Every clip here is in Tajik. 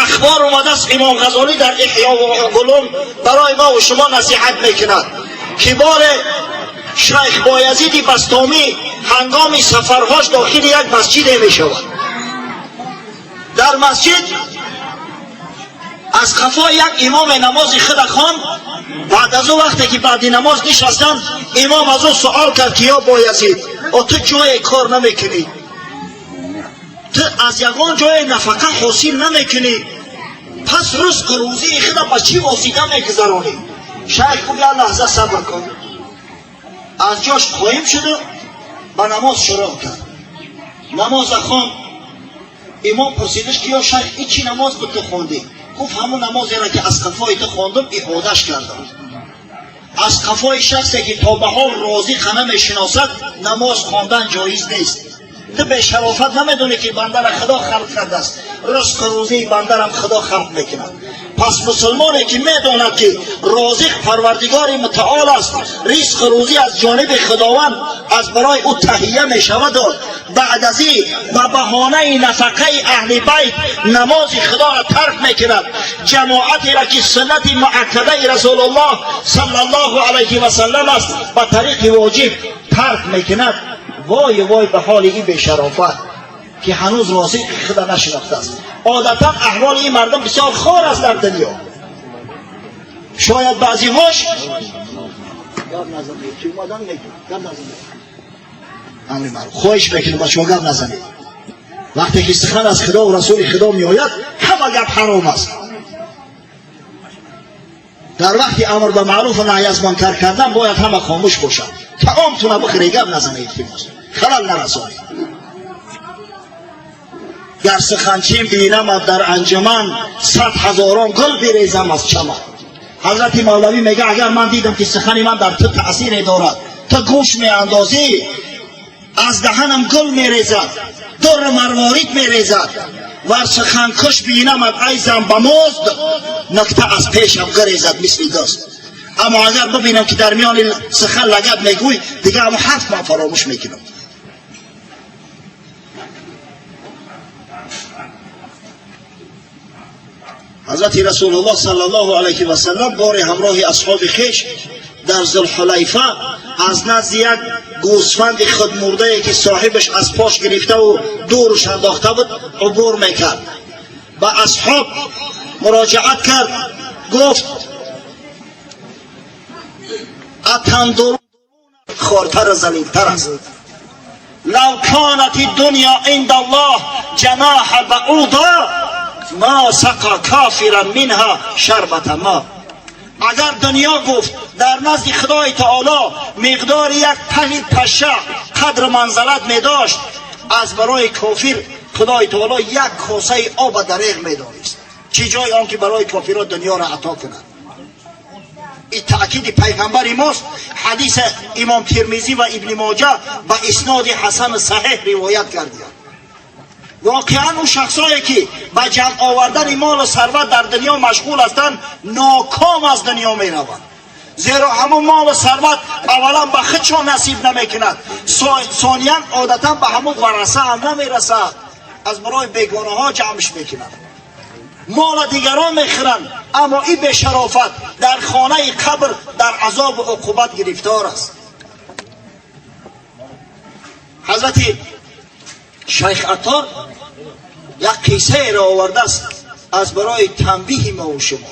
Ахбор омадааст, Имом Ғазолӣ дар Иҳё улум барои мо ва шумо насиҳат мекунад, ки боре Шайх Боязиди Бастомӣ ҳангоми сафарҳош дохили як масҷиде мешавад. Дар масҷид аз қафо як имоме намози худа хонд. Баъд аз ӯ, вақте ки баъди намоз нишастанд, имом аз ӯ суол кард, ки ё Боязид, о ту ҷое кор намекунӣ, ту аз ягон ҷое нафақа ҳосил намекунӣ, пас ризқу рӯзии худа ба чӣ восита мегузаронӣ? Шайх гуфт: як лаҳза сабр кун. Аз ҷош қоим шуду ба намоз шурӯъ кард. Намоза хонд. Имом пурсидаш, ки ё шайх, ин чӣ намоз буд ту хондӣ? Гуфт: ҳамун намозеро, ки аз қафои ту хондум, иодаш кардам. Аз қафои шахсе, ки то ба ҳол розиқа намешиносад, намоз хондан ҷоиз нест. Ту бешарофат намедонӣ, ки бандара Худо халқ кардааст, ризқу рӯзии бандарам Худо халқ мекунад. Пас мусулмоне, ки медонад, ки розиқ Парвардигори Мутаол аст, ризқу рӯзӣ аз ҷониби Худованд аз барои ӯ таҳия мешаваду баъд аз ин ба баҳонаи нафақаи аҳли байт намози Худоро тарк мекунад, ҷамоатеро, ки суннати муаккадаи Расулуллоҳ саллаллоҳу алайҳи васаллам аст, ба тариқи воҷиб тарк мекунад, вой вой ба ҳоли ин бешарофат, ки ҳанӯз розиқи худа нашинохтааст. Одатан аҳволи ин мардум бисёр хор аст дар дунё. Шояд баъзиҳош гап назанед, ки омадан гап назанед. Амри маъруф, хоҳиш мекунам, ба шумо, гап назанед. Вақте ки сухан аз Худо ва Расули Худо меояд, ҳама гап ҳаром аст. Дар вақти амр ба маъруф ва наҳй аз мункар кардан бояд ҳама хомӯш бошад. Таомтуна бихӯре, гап назанед, илтимос, халал нарасонед. Гар суханчин бинамад дар анҷуман, сад ҳазорон гул бирезам аз чаман. Ҳазрати Мавлавӣ мега: агар ман дидам, ки сухани ман дар ту таъсире дорад, ту гӯш меандозӣ, аз даҳанам гул мерезад, дурру марворид мерезад. Вар суханкуш бинамад айзам ба музд, нукта аз пешам гирезад мисли дӯст. Аммо агар бибинам, ки дар миёни сухан лагат мегӯй, дига ҳамо ҳарф ман фаромӯш мекунам. Ҳазрати Расулуллоҳ саллаллоҳу алайҳи васаллам бори ҳамроҳи асҳоби хеш дар Зулҳулайфа аз назди як гӯсфанди худмурдае, ки соҳибаш аз пош гирифтаву дурш андохта буд, убур мекард. Ба асҳоб муроҷиат кард, гуфт: атандурун хортару залилтар аст. Лав канат дунё инда Аллоҳ ҷаноҳа бауда ма сақа кафиран минҳа шарбата ма. Агар дунё, гуфт, дар назди Худои Таоло миқдори як паҳи паша қадру манзалат медошт, аз барои кофир Худои Таоло як косаи оба дареғ медонист, чӣ ҷои он ки барои кофирро дунёро ато кунад. Ин таъкиди пайғамбари мост. Ҳадиса Имом Термизӣ ва Ибни Моҷа ба исноди ҳасану саҳеҳ ривоят кардианд. Воқеан, ӯ шахсое, ки ба ҷамъ овардани молу сарват дар дунё машғул ҳастанд, ноком аз дунё мераванд, зеро ҳамун молу сарват аввалан ба худшон насиб намекунад, сониян одатан ба ҳамун вараса ҳам намерасад, аз барои бегонаҳо ҷамъш мекунад. Мола дигарон мехӯранд, аммо ин бешарофат дар хонаи қабр дар азобу уқубат гирифтор аст. Ҳазрати Шайх Аттор як қиссаеро овардааст аз барои танбиҳи мову шумо,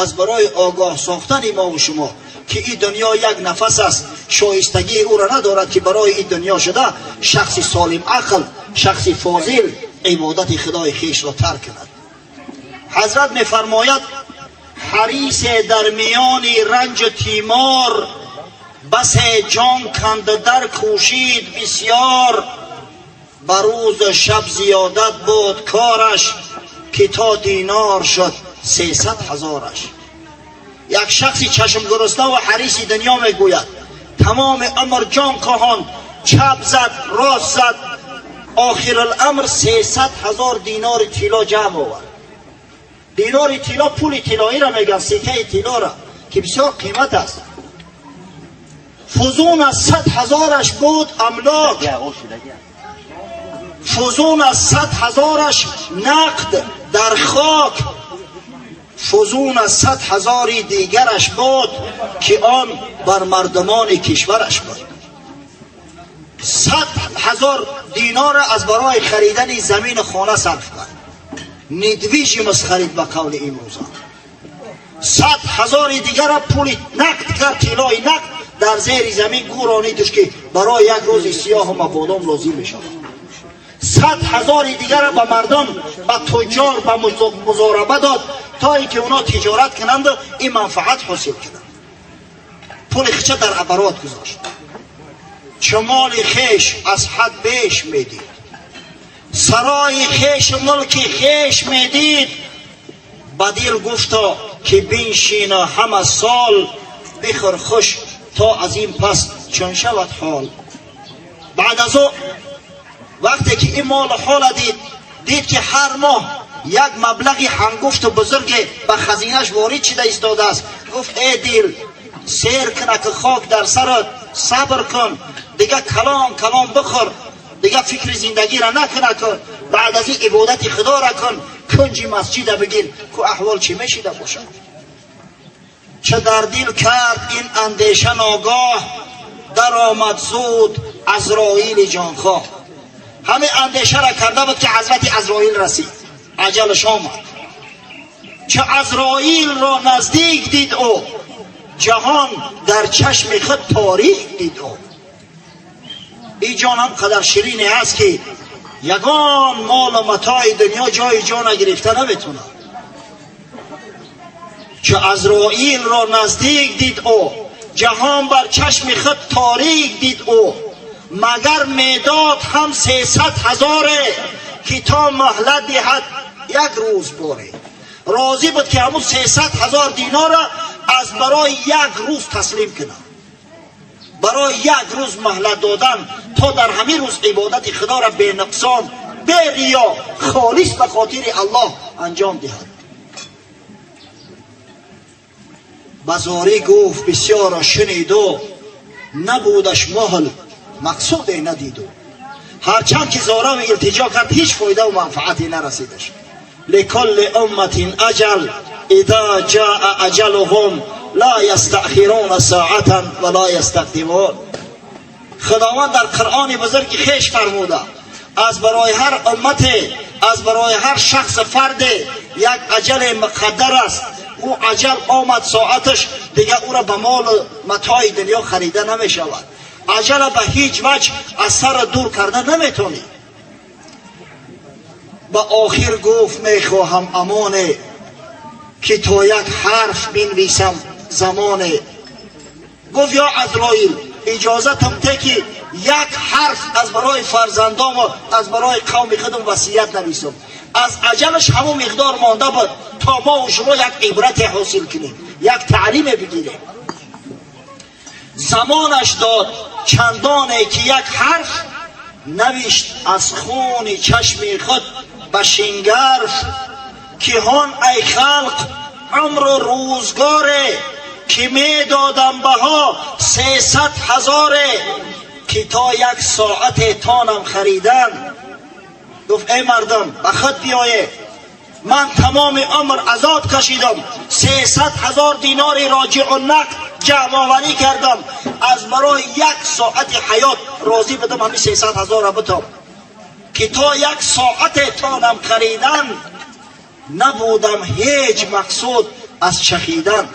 аз барои огоҳ сохтани мову шумо, ки ин дунё як нафас аст, шоистагии ӯро надорад, ки барои ин дунё шуда шахси солим ақл, шахси фозил ибодати Худои хешро тарк кунад. Ҳазрат мефармояд: ҳарисе дар миёни ранҷу тимор, басе ҷон канду дар кӯшид бисёр, ба рӯзу шаб зиёдат буд кораш, ки то динор шуд 300 ҳазораш. Як шахси чашмгурусна ва ҳариси дунё, мегӯяд, тамоми умр ҷон коҳонд, чап зад, рост зад, охируламр 300 ҳазор динори тилло ҷамъ овард. Динори тилло пули тиллоиро мегӯянд, сикаи тиллоро, ки бисёр қимат аст. Фузун аз 100 ҳазораш буд амлок, фузун аз 100 ҳазораш нақд дар хок. Фузун аз 100 ҳазори дигараш буд, ки он бар мардумони кишвараш буд. 100 ҳазор динора аз барои харидани замину хона сарф кард, недвижимость харид, ба қавли имрӯза. 100 ҳазори дигара пули нақд кард, тиллои нақд дар зери замин гӯронидуш, ки барои як рӯзи сиёҳу мабодом лозим мешавад. 100 ҳазори дигара ба мардум, ба туҷҷор, ба музораба дод, то ин ки онҳо тиҷорат кунанду ин манфаат ҳосил кунанд. Пули хича дар оборот гузошт. Чу моли хеш аз ҳад беш медид, сарои хешу мулки хеш медид, ба дил гуфто, ки биншина, ҳама сол бихӯр хуш, то аз ин пас чун шавад ҳол. Баъд аз ӯ вақте ки ин молу ҳола дид, дид, ки ҳар моҳ як маблағи ҳангуфту бузурге ба хазинаш ворид шида истодааст, гуфт: «Э дил, сер куна, ки хок дар сарат, сабр кун, дига калон калон бихӯр, дига фикри зиндагиро накуна кун, баъд аз ин ибодати худоро кун, кунҷи масҷида бигир, ку аҳвол чӣ мешида бошад». Ча дар дил кард ин андеша, ногоҳ даромад зуд Азроили ҷонхоҳ. Ҳамин андешаро карда буд, ки ҳазрати Азроил расид, аҷалаш омад. Ча Азроилро наздик дид ӯ, ҷаҳон дар чашми худ торик дид ӯ. Ин ҷон ҳам қадар ширине ҳаст, ки ягон молу матои дунё ҷои ҷона гирифта наметонад. Чу Азроилро наздик дид ӯ, ҷаҳон бар чашми худ торик дид ӯ. Магар медод ҳам 300 ҳазоре, ки то муҳлат диҳад як рӯз боре. Розӣ буд, ки ҳамун 300 ҳазор динорро аз барои як рӯз таслим кунад, барои як рӯз муҳлат додан, то дар ҳамин рӯз ибодати худоро бенуқсон, бериё, холис ба хотири Аллоҳ анҷом диҳад. Ба зорӣ гуфт бисёрро шуниду, набудаш муҳл, мақсуде надиду. Ҳарчанд ки зораву илтиҷо кард, ҳеҷ фоидаву манфаате нарасидаш. لكل أمة أجل، إذا جاء أجلهم لا يستأخرون ساعة ولا يستقدمون. Худованд дар Қуръони бузурги хеш фармуда: аз барои ҳар уммате, аз барои ҳар шахс, фарде як аҷале муқаддар аст. Ӯ аҷал омад, соаташ, дига ӯра ба молу матои дунё харида намешавад. Аҷала ба ҳеҷ ваҷ аз сара дур карда наметонӣ. Ба охир гуфт: «Мехоҳам амоне, ки то як ҳарф бинвисам замоне». Гуфт: «Ё Азроил, иҷозатам те, ки як ҳарф аз барои фарзандому аз барои қавми худам васият нависам». Аз аҷалаш ҳамон миқдор монда буд, то мо шумо як ибрате ҳосил кунем, як таълиме бигирем. Замонаш дод чандоне, ки як ҳарф навишт аз хуни чашми худ ба шингарф, ки ҳон, ай халқ, умру рӯзгоре, ки медодам баҳо 300 ҳазоре, ки то як соате тонам харидан. Гуфт: «Эй мардум, ба худ биёед, ман тамоми умр азоб кашидам, 300 ҳазор динори роҷиу нақд ҷамъоварӣ кардам, аз барои як соати ҳаёт розӣ будам ҳамин 300 ҳазорра битом, ки то як соате тонам харидан, набудам ҳеҷ мақсуд аз чахидан.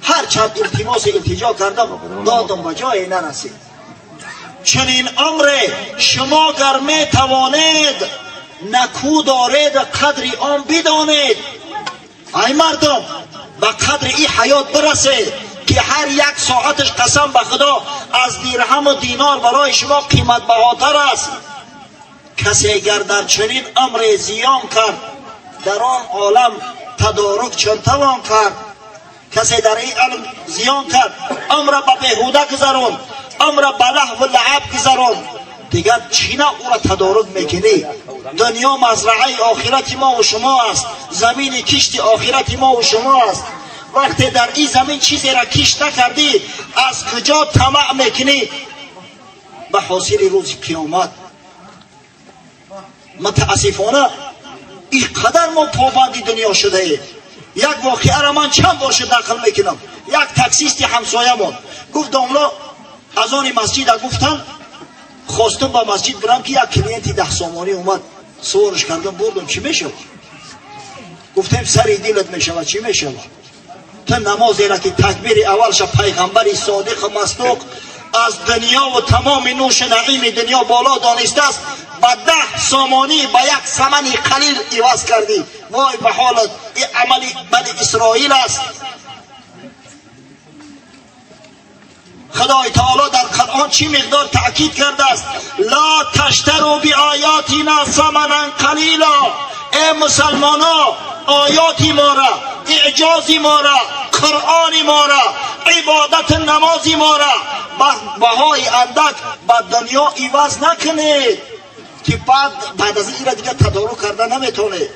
Ҳарчанд илтимосу илтиҷо кардам, додам ба ҷое нарасид. Чунин умре шумо гар метавонед, накӯ доред, қадри он бидонед. Ай мардум, ба қадри ин ҳаёт бирасед, ки ҳар як соаташ, қасам ба худо, аз дирҳаму динор барои шумо қиматбаҳотар аст. Касе гар дар чунин умре зиён кард, дар он олам тадорук чун тавон кард?» Касе дар ин умр зиён кард, умра ба беҳуда гузаронд, умра ба лаҳву лааб гузаронд, дигар чӣ на ӯра тадорук мекунӣ? Дунё мазраъаи охирати мову шумо аст, замини кишти охирати мову шумо аст. Вақте дар ин замин чизеро кишт накардӣ, аз куҷо тамаъ мекунӣ ба ҳосили рӯзи қиёмат? Мутаассифона, ин қадар мо побанди дунё шудаем. Як воқеаро ман чанд бор шуд нақл мекунам. Як таксисти ҳамсоямон гуфт: «Домло, аз они масҷида гуфтан, хостум ба масҷид бирам, ки як клиенти 10 сомонӣ омад, суворш кардам, бурдам. Чӣ мешавад?» Гуфтем: «Сари дилат мешавад. Чӣ мешавад? Ту намозеро, ки такбири аввалша пайғамбари содиқу масдуқ аз дунёву тамоми нӯшу наими дунё боло донистааст, ба 10 сомонӣ, ба як самани қалил иваз кардӣ. Вой ба ҳолат! Ин амали бани Исроил аст. Худои таоло дар Қуръон чӣ миқдор таъкид кардааст: ла таштару биоятина саманан қалила. Э мусалмоно, оёти мора, эъҷози мора, Қуръони мора, ибодати намози мора ба баҳои андак ба дунё иваз накунед, ки баъд аз ира дигар тадорук карда наметонед.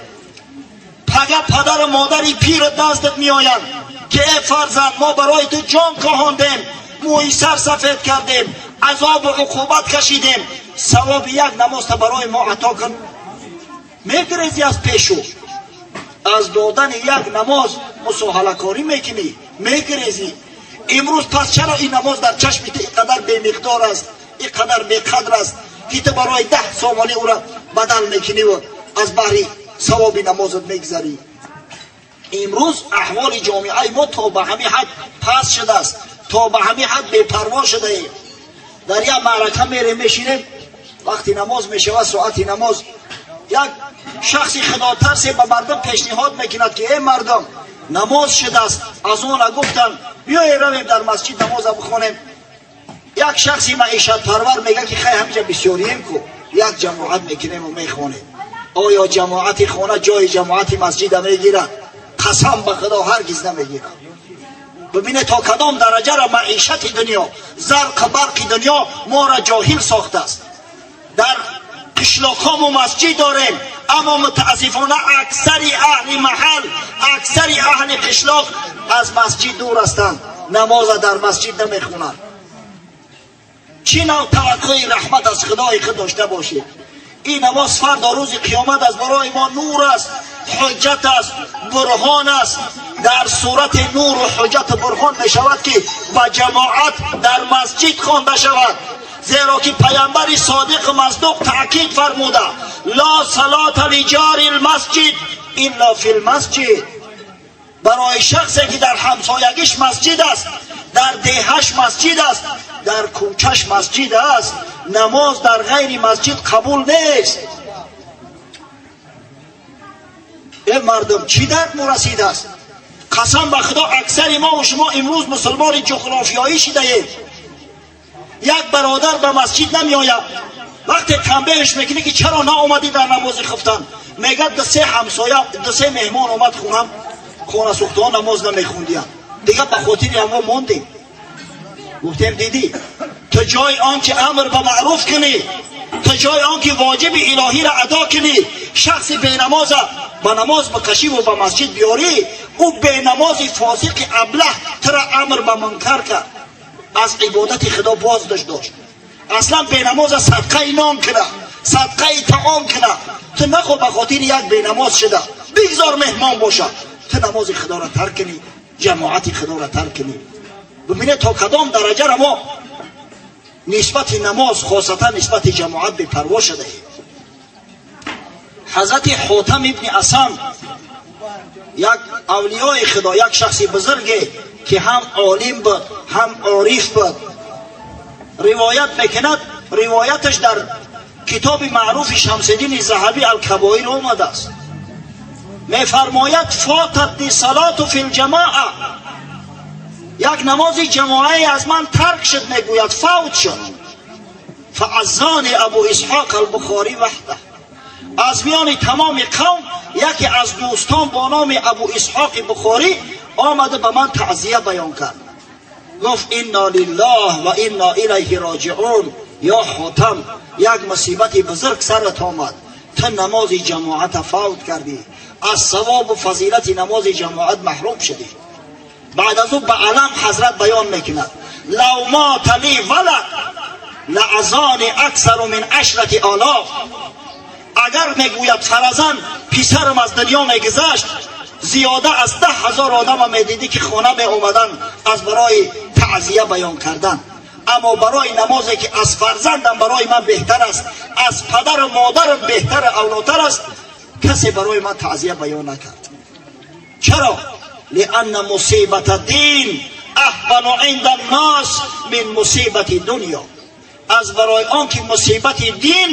Пага падару модари пират наздат меоянд, ки э фарзанд, мо барои ту ҷон коҳондем, мӯи сар сафед кардем, азобу уқубат кашидем, савоби як намозта барои мо ато кун. Мегирезӣ аз пешу, аз додани як намоз мусоҳалакорӣ мекунӣ, мегирезӣ. Имрӯз пас чаро ин намоз дар чашми ту ин қадар бемиқдор аст, ин қадар беқадр аст, ки ту барои 10 сомонӣ ӯра бадал мекуниву аз баҳри савоби намозат мегзарӣ? Имрӯз аҳволи ҷомеаи мо то ба ҳамин ҳад паст шудааст, то ба ҳамин ҳад бепарво шудаем. Дар як маърака мерем, мешинем, вақти намоз мешавад, соати намоз, як шахси худотарсе ба мардум пешниҳод мекунад, ки э мардум, намоз шудааст, аз она гуфтанд, биёед равем дар масҷид намоза бихонем. Як шахси маишатпарвар мегӯяд, ки хай, ҳамиҷа бисёрием ку, як ҷамоат мекунему мехонем. Оё ҷамоати хона ҷои ҷамоати масҷида мегирад? Қасам ба Худо, ҳаргиз намегирад. Бибинед, то кадом дараҷара маишати дунё, зарқу барқи дунё моро ҷоҳил сохтааст. Дар қишлоқҳому масҷид дорем, аммо мутаассифона аксари аҳли маҳал, аксари аҳли қишлоқ аз масҷид дур ҳастанд, намоза дар масҷид намехонанд. Чӣ нав таваққӯи раҳмат аз Худои худ дошта бошед? Ин намоз фардо рӯзи қиёмат аз барои мо нур аст, ҳуҷҷат аст, бурҳон аст. Дар сурати нуру ҳуҷҷату бурҳон мешавад, ки ба ҷамоат дар масҷид хонда шавад, зеро ки паямбари содиқу масдуқ таъкид фармуда: ла салата лиҷори лмасҷид илла фи лмасҷид. Барои шахсе, ки дар ҳамсоягиш масҷид аст, дар деҳаш масҷид аст, дар кӯчаш масҷид аст, намоз дар ғайри масҷид қабул нест. Э мардум, чӣ дард мурасидааст? Қасам ба Худо, аксари мо шумо имрӯз мусулмони ҷуғрофиёӣ шидаем. Як бародар ба масҷид намеояд. Вақте танбеҳш мекунӣ, ки чаро наомадӣ дар намози хуфтан, мегӯяд: «Ду се ҳамсоя, ду се меҳмон омад хунам, хонасӯхтаҳо намоз намехондиям, дигар ба хотири ҳамо мондем». Гуфтем: «Дидӣ, ту ҷои он ки амр ба маъруф кунӣ, ту ҷои он ки воҷиби илоҳиро адо кунӣ, шахси бенамоза ба намоз бикашиву ба масҷид биёрӣ, ӯ бенамози фосиқи аблаҳ тура амр ба мункар кард, аз ибодати Худо боздошт дошт. Аслан бенамоза садқаи нон куна, садқаи таом куна. Ту нахо ба хотири як бенамоз шуда, бигзор меҳмон бошад, ту намози Худоро тарк кунӣ, ҷамоати Худоро тарк кунӣ». Бибинед, то кадом дараҷара мо нисбати намоз, хосатан нисбати ҷамоат бепарво шудаем. Ҳазрати Ҳотам ибни Асам, як авлиёи Худо, як шахси бузурге, ки ҳам олим буд, ҳам ориф буд, ривоят мекунад. Ривояташ дар китоби маъруфи Шамсиддини Заҳабӣ Алкабоир омадааст. Мефармояд: «Фотатни салату фи лҷамоа». Як намози ҷамоае аз ман тарк шуд, мегӯяд, фавт шуд. «Фааззони Абу Исҳоқ Албухорӣ ваҳда». Аз миёни тамоми қавм яке аз дӯстон бо номи Абу Исҳоқи Бухорӣ омада, ба ман таъзия баён кард, гуфт: «Инна лиллаҳ ва инна илайҳи роҷиун. Ё Ҳотам, як мусибати бузург сарат омад, ту намози ҷамоата фавт кардӣ, аз савобу фазилати намози ҷамоат маҳрум шудӣ». Баъд аз ӯ ба алам ҳазрат баён мекунад: «Лав мота ли валад лаазони аксару мин 10,000». Агар, мегӯяд, фаразан писарам аз дунё мегузашт, Зиёда аз 10,000 одама медидӣ, ки хона меомаданд аз барои таъзия баён кардан, аммо барои намозе, ки аз фарзандам барои ман беҳтар аст, аз падару модарам беҳтар, авлотар аст, касе барои ман таъзия баён накард. Чаро? لأن مصيبة الدين أهون عند الناس من مصيبة الدنيا. Аз барои он ки мусибати дин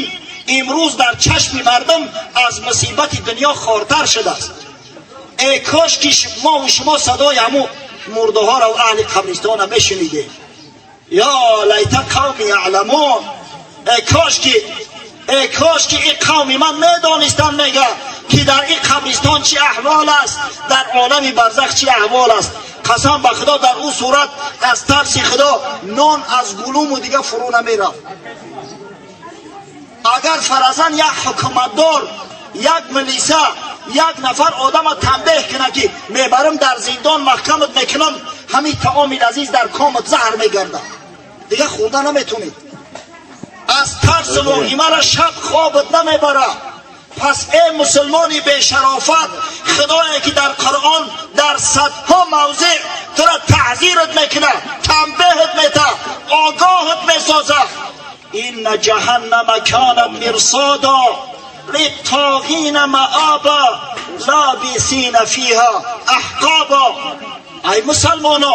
имрӯз дар чашми мардум аз мусибати дунё хортар шудааст. Э кош ки мову шумо садои ҳамун мурдаҳоро, аҳли қабристона мешунидем. يا ليت قومي يعلمون. Э кош ки ин қавми ман медонистанд, мега, ки дар ин қабристон чӣ аҳвол аст, дар олами барзах чӣ аҳвол аст. Қасам ба Худо, дар ӯ сурат аз тарси Худо нон аз гулуму дига фурӯ намерафт. Агар фаразан як ҳукуматдор, як милиса, як нафар одама танбеҳ кунад, ки мебарам дар зиндон маҳкамат мекунам, ҳамин таоми лазиз дар комат заҳр мегардад, дига хӯрда наметунед. Аз тарсу воҳимара шаб хобат намебарад. Пас э мусулмони бешарофат, Худое ки дар Қуръон дар садҳо мавзеъ тура таҳзират мекунад, танбеҳат мета, огоҳат месозад: إن جهنم كانت مرصادا للطاغين مآبا لابثين فيها أحقابا. Ай мусалмоно,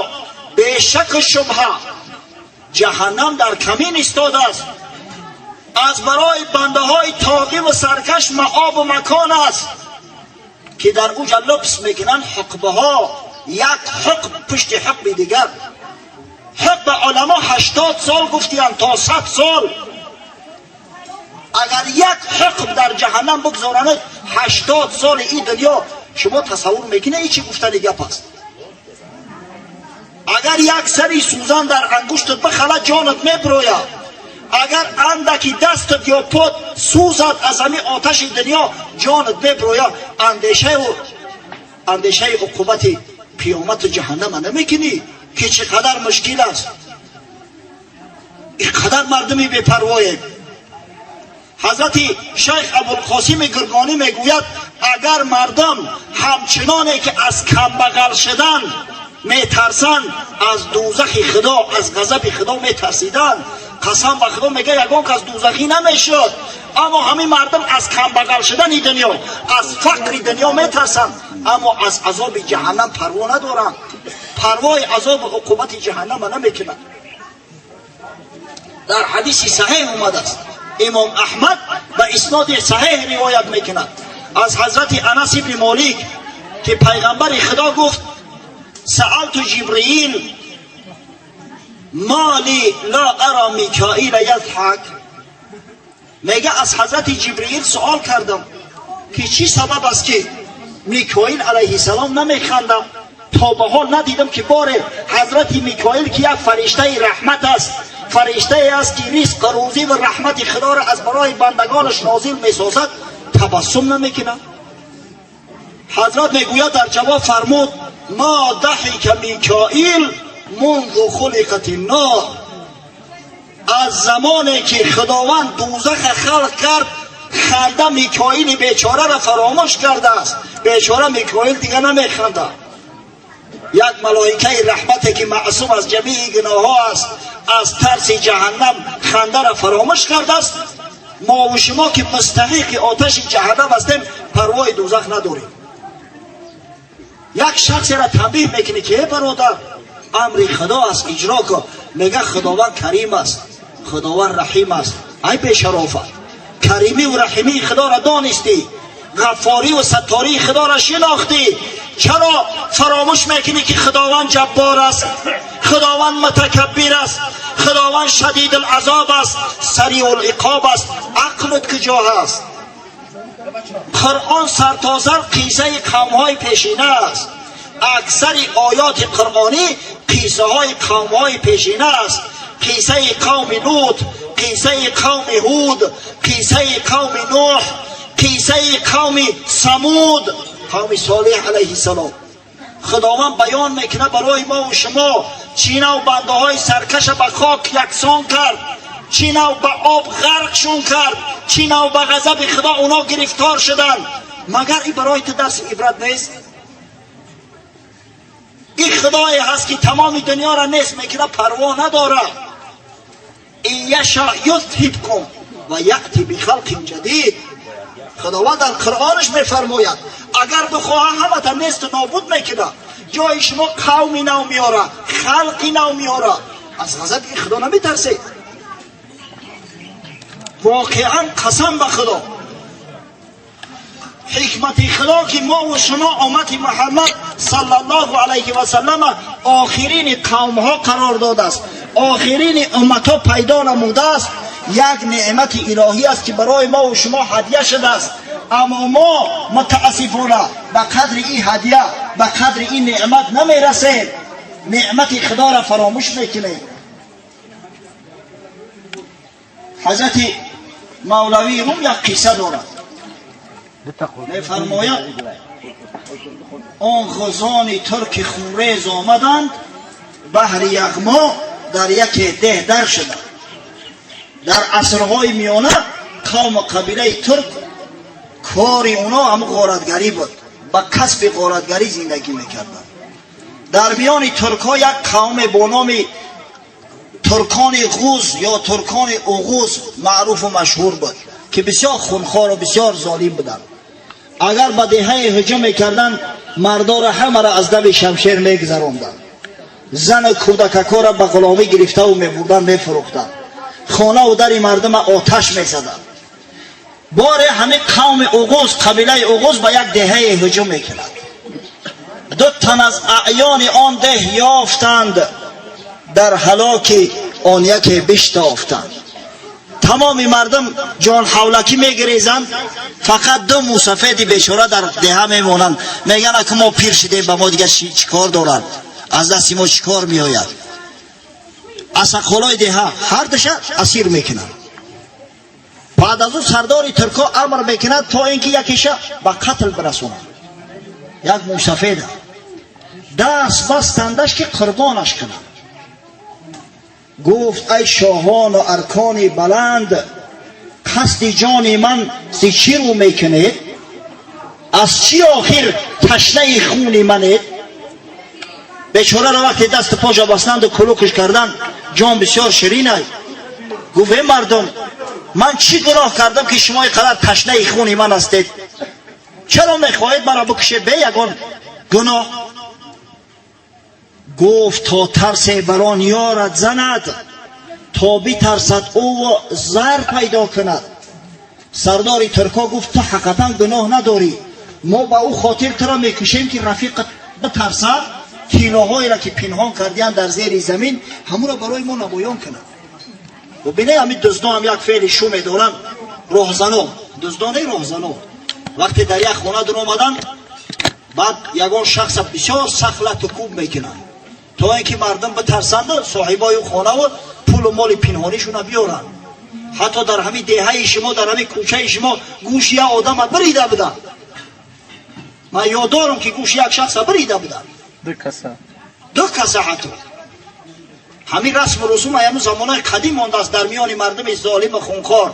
бешаку шубҳа ҷаҳаннам дар камин истодааст, аз барои бандаҳои тоғиву саркаш маобу макон аст, ки дар уҷа лубс мекунанд ҳуқбаҳо, як ҳуқб пушти ҳуқби дигар. Ҳуқба уламо 80 сол гуфтиянд то 100 сол. Агар як ҳуқб дар ҷаҳаннам бигзоранад 80 соли ин дунё, шумо тасаввур мекунед, ин чӣ гуфтани гап аст? Агар як сари сӯзан дар ангуштат бихала, ҷонат мебирояд. Агар андаки дастат ё пот сӯзад аз ҳамин оташи дунё, ҷонат мебирояд. Андешаи уқубати қиёмату ҷаҳаннама намекунӣ, ки чӣ қадар мушкил аст? Ин қадар мардуми бепарвоем. Ҳазрати шайх Абулқосими Гургонӣ мегӯяд: агар мардум ҳамчуноне ки аз камбағал шудан метарсанд, аз дӯзахи Худо, аз ғазаби Худо метарсиданд, қасам ба Худо, мега, ягон кас дӯзахӣ намешуд. Аммо ҳамин мардум аз камбағал шудани дунё, аз фақри дунё метарсанд, аммо аз азоби ҷаҳаннам парво надоранд, парвои азобу уқубати ҷаҳаннама намекунанд. Дар ҳадиси саҳеҳ омадааст, имом Аҳмад ба исноди саҳеҳ ривоят мекунад аз ҳазрати Анас ибни Молик, ки пайғамбари Худо гуфт: سألت جبريل ما لي لا أرى ميكائيل يضحك. Мега, аз ҳазрати Ҷибриил суол кардам, ки чӣ сабаб аст, ки Микоил алайҳиссалом намехандад? То ба ҳол надидам, ки боре ҳазрати Микоил, ки як фариштаи раҳмат аст, фариштае аст, ки ризқ, рӯзӣ ва раҳмати Худоро аз барои бандагонаш нозил месозад, табассум намекунад. Ҳазрат мегӯяд, дар ҷавоб фармуд: ما ضحك ميكائيل منذ خلقت النار. Аз замоне ки Худованд дӯзаха халқ кард, ханда Микоили бечораро фаромӯш кардааст. Бечора Микоил дига намехандад. Як малоикаи раҳмате, ки маъсум аз ҷамии гуноҳҳо аст, аз тарси ҷаҳаннам хандаро фаромӯш кардааст. Мову шумо, ки мустаҳиқи оташи ҷаҳаннам ҳастем, парвои дӯзах надорем. Як шахсеро танбеҳ мекунӣ, ки э бародар, амри Худо аст, иҷро кун. Мега, Худованд Карим аст, Худованд Раҳим аст. Ай бешарофат, каримиву раҳимии Худоро донистӣ, ғаффориву саттории Худоро шинохтӣ, чаро фаромӯш мекунӣ, ки Худованд Ҷаббор аст, Худованд Мутакаббир аст, Худованд Шадидулазоб аст, Сариулиқоб аст? Ақлат куҷо ҳаст? Қуръон сартосар қиссаи қавмҳои пешина аст. Аксари оёти қуръонӣ қиссаҳои қавмҳои пешина аст: қиссаи қавми Лут, қиссаи қавми Ҳуд, қиссаи қавми Нӯҳ, қиссаи қавми Самуд, қавми Солеҳ алайҳиссалом. Худованд баён мекунад барои мову шумо, чӣ нав бандаҳои саркаша ба хок яксон кард, чӣ нав ба об ғарқшон кард, чӣ нав ба ғазаби Худо оно гирифтор шуданд. Магар ин барои ту дарси ибрат нест? Ин худое ҳаст ки тамоми дунёро нест мекунад, парво надорад. Ин яша юзҳибкум ва яъти бихалқин ҷадид. Худованд дар Қуръонаш мефармояд, агар бихоҳад ҳамата несту нобуд мекунад, ҷои шумо қавми нав меорад, халқи нав меорад. Аз ғазаби ин худо наметарсед. Воқеан қасам ба худо, ҳикмати худо ки мо ва шумо уммати Муҳаммад саллаллоҳу алайҳи васаллам охирини қавмҳо қарор додааст, охирини умматҳо пайдо намудааст, як неъмати илоҳӣ аст ки барои мо ва шумо ҳадя шудааст. Аммо мо мутаассифона ба қадри ин ҳадя, ба қадри ин неъмат намерасем, неъмати худоро фаромӯш мекунем. Ҳазрати Мавлавии Рум як қисса дорад. Мефармояд, он ғузони турки хунрез омаданд, баҳри яғмо дар яке деҳ дар шуданд. Дар асрҳои миёна қавму қабилаи турк кори оно ҳам ғоратгарӣ буд, ба касби ғоратгарӣ зиндагӣ мекарданд. Дар миёни туркҳо як қавме бо номи туркони ғуз ё туркони уғуз маъруфу машҳур буд ки бисёр хунхору бисёр золим буданд. Агар ба деҳае ҳуҷум мекарданд, мардоро ҳамаро аз дави шамшер мегузаронданд, зану кӯдакакҳоро ба ғуломӣ гирифтаву мебурданд, мефурӯхтанд, хонаву дари мардума оташ мезаданд. Боре ҳамин қавми уғуз, қабилаи уғуз ба як деҳае ҳуҷум мекунад. Ду тан аз аъёни он деҳ ёфтанд, дар ҳалоки он яке биштофтанд. Тамоми мардум ҷонҳавлакӣ мегирезанд, фақат ду мусафеди бечора дар деҳа мемонанд. Мегӯянд, аку мо пир шудем, ба мо дигар чӣ кор доранд, аз дасти мо чӣ кор меояд? Асаққолои деҳа ҳар душа асир мекунанд. Баъд аз ӯ сардори туркҳо амр мекунад то ин ки якеша ба қатл бирасонад. Як мусафеда даст бастандаш ки қурбонаш кунад. Гуфт, ай шоҳону аркони баланд, қасди ҷони ман зи чӣ рӯ мекунед? Аз чӣ охир ташнаи хуни манед? Бечораро вақте дасту поша бастанду кулукш карданд, ҷон бисёр ширин ай. Гуфт, э мардум, ман чӣ гуноҳ кардам ки шумо ин қадар ташнаи хуни ман ҳастед? Чаро мехоҳед маро бикушед бе ягон гуноҳ? Гуфт, то тарсе бар он ёрат занад, то битарсад ӯ зар пайдо кунад. Сардори туркҳо гуфт, ту ҳақиқатан гуноҳ надорӣ, мо ба ӯ хотир туро мекушем ки рафиқат битарсад, тиллоҳоеро ки пинҳон кардиянд дар зери замин, ҳамуро барои мо намоён кунад. Бубинед, ҳамин дуздон ҳам як феъли шуме доранд, роҳзано, дуздоне роҳзано. Вақте дар як хона дуромаданд, баъд ягон шахса бисёр сахт лату кӯб мекунанд, то ин ки мардум битарсанду соҳибои хонаву пулу моли пинҳонишона биёранд. Ҳатто дар ҳамин деҳаи шумо, дар ҳамин кӯчаи шумо гӯши як одама бирида буданд. Ман ёд дорам ки гӯши як шахса бирида буданд. Ду каса. Ду каса. Ҳатто ҳамин расму русум ҳамун замонаи қадим мондааст дар миёни мардуми золиму хунхор.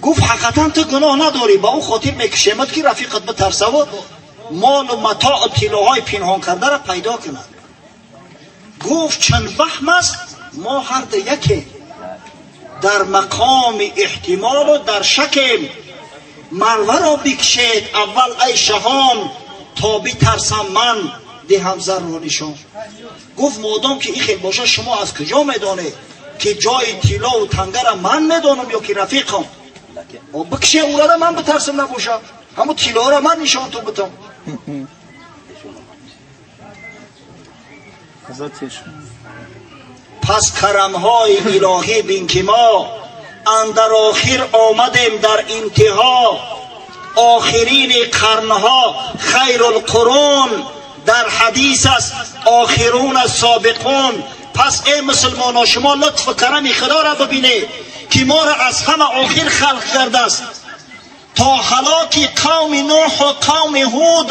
Гуфт, ҳақиқатан ту гуноҳ надорӣ, ба ӯ хотир мекушемад ки рафиқат битарсаву молу матоу тиллоҳои пинҳон кардаро пайдо кунад. Гуфт, чун ваҳм аст, мо ҳарду якем, дар мақоми эҳтимолу дар шакем. Марваро бикшед аввал, ай шаҳон, то битарсам ман, диҳам зарро нишон. Гуфт, модом ки ин хел бошад, шумо аз куҷо медонед ки ҷои тиллову тангара ман медонам ё ки рафиқам? Бикше ӯрара, ман битарсам набошад, ҳамун тиллоро ман нишон ту битам. Пас карамҳои илоҳӣ бин ки мо андар охир омадем дар интиҳо, охирини қарнҳо, хайрулқурун дар ҳадис аст, охирун собиқун. Пас эй мусулмоно, шумо лутфу карами худоро бибинед ки моро аз ҳама охир халқ кардааст, то ҳалоки қавми нӯҳу қавми ҳуд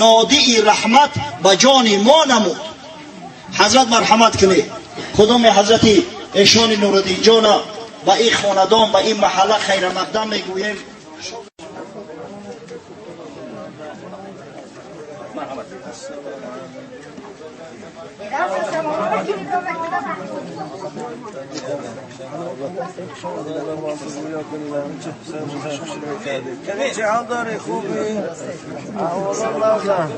нодии раҳмат ба ҷони мо намуд. Ҳазрат марҳамат кунед, худоми ҳазрати эшони Нуриддинҷона ба ин хонадон, ба ин маҳалла хайрамақдам мегӯем. چه حال داری؟ خوبی؟ احوال لازم.